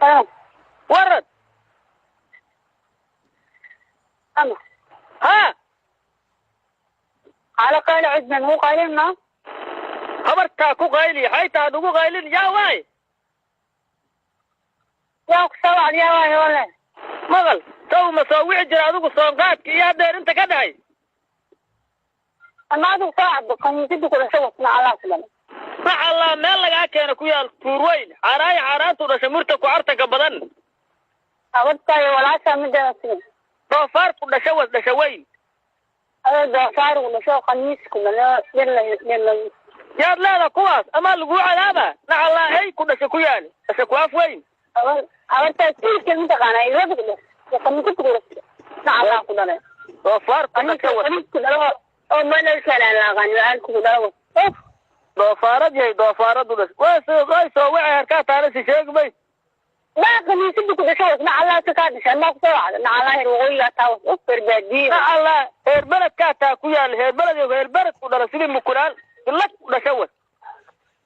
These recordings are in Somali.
Waran. Ama. Haa. Ala qayli cidna nugu qaylin ma? Habartaa ku qayli, xaytaa nugu qaylin, yaa waay. Yaa ku soo wacdi yaa waay wale. Maqal, taw ma soo wici jira adigu soonqaadka iyo haddeer inta ka dhahay. Ama adigu soo cabdo kaniisadda ku dhashay wasna Allah ku dhalay. Max Allah meel lagaa keena ku yaal tuur weyn, xaaraaya xaaraantu dhashay murta ku cartanka badan. Habartaa iyo walaashaa mideeda sida. Doofaar ku dhashay was dhasha weyn. Adoo doofaar ku dhashay khaniis ku dhalay dhilla dhilla. Yaad leedahay kuwaas ama laguu cadaaba nax Allah ey ku dhashay ku yaal dhashay ku af weyn. Habartaa siilkeed mataqaanaa ilada ku dhashay kaniisada ku dhashay nax Allah ku dhalay. Doofaar ku dhashay was. Khaniis ku dhalo oo meel kale aan la aqaan aan ku dhalo. Doofaarad yahay doofaaradu dhashay. Way soo wacay harkaa taana si sheegi may. Ma kaniisada ku dhashay wasna Allah ka kaa dhashay ma ku soo wacda nax Allah waqooyiga taa was u barbaadiye. Nax Allah heer beledkaa taa ku yaal heer beled iyo heer beled ku dhala sidii mukulaal ilad ku dhashay was.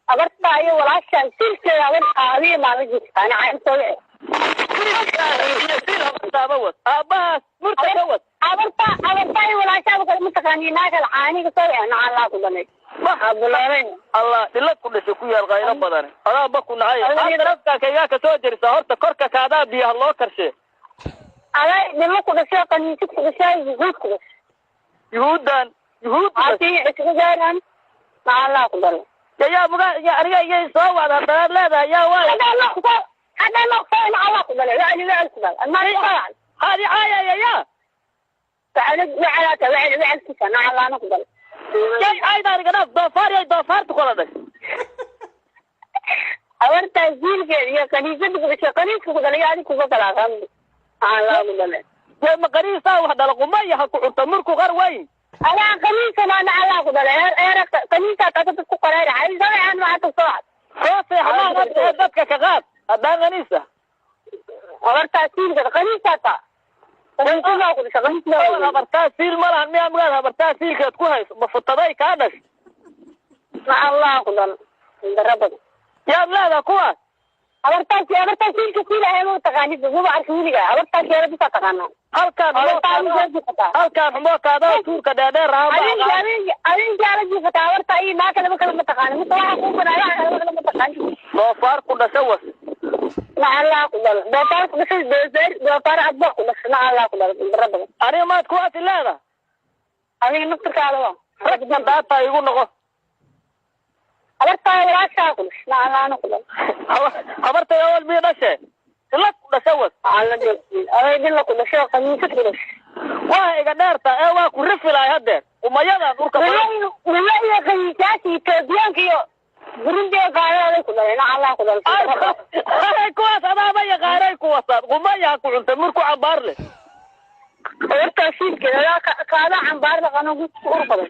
Habartaa iyo walaashaa silkeeda habar aadiya maama jirta ana cayn soo wici. Habartaaba was aabbahaas murta ka was. Habartaa habartaa iyo walaashaaba kale mataqaanii naagala caaniga soo wici nax Allah ku dhalay. Abulaabayn. Allah dhilad ku dhashay ku yaal qaylo badan. Adaa ba ku nacay. Hadda naftaa kaygaa ka soo jerisaa horta korka kaadaa biyaha loo karshe. Aday dhilo ku dhashay kaniisad ku dhashay yuhuud ku dhashay. Yuhuuddan yuhuud ku dhashay. Haddii isku gaaraan nax Allah ku dhalay. Yaa muga yaa aniga iyay soo wacda haddanaad leedahay yaa waay. Haddaan ma ku soo haddaan ma ku soo nax Allah ku dhalay wacli wacli ku dhalay. Ama ku soo wacdi. Haadi caayaya yaa. Wacli waclaata wacli waclkiisa nax Allahna ku dhalay. Yay caayda aniga dhaaf doofaar yay doofaartu kala dhashay. Habartaa jiilkeeda iyo kaniisada ku dhashay kaniiska ku dhalay adiga kuga kala aqaan. Nax Allah ku dhalay. Yay ma kaniisaa wax dhala qumaya ha ku cunto murku qar weyn. Adaa kaniisa ma nax Allah ku dhalay. Eer kaniisa taa dad ku qoray ay soo aan ma ta soo wacd. Soo seexmaan hadda dadka ka qaad haddaan kaniisa. Habartaa jiilkeeda kaniisa taa. Kaniisada ku dhashay kaniisada. Habartaa siil ma lahan miyaa mugaad habartaa siilkeed ku hayso ma futaday kaa dhashay. Nax Allah ku dhalay. Darabada. Yaad leedahay kuwaas. Habartaa habartaa siilka siilaya ma taqaanid maba arkin weliga habartaa keeda bisa taqaanaa. Halkaan halkaan xumo kaadaa tuurka dheerdheer Habeenkii ala jiifataa habartaa iyo naa kaleba kale ma taqaanin mise waxa kuu banaa waxa kaleba kale ma taqaanin. Doofaar ku dhashay was. Nax Allah ku dhalay. Doofaar ku dhashay doofaar doofaar adba ku dhashay nax Allah ku dhalay darabada. Aniga maad kuwaasi leedahay. Adiga naftirkaada waa. Raggan daataa igu noqo. Habartaa walaashaa ku dhashay nax Allahna ku dhalay. Habartay awal mii dhashay. Ilad ku dhashay was. Aday dhilla ku dhashay kaniisad ku dhashay. Waa iga dheerta ee waa ku rifi lahay haddeer. Umayadan dhulka badan. Dhilla iyo kaniisaasha Itoobiyaanka iyo Burundiga qaadooday ku dhalay nax Allah ku dhalay. Kuwaas adaaba yaqaanay kuwasaad qumaya ha ku cuntay murku cambaar leh. Habartaa siilkeeda adaa kaada cambaar leh qano ku ur badan.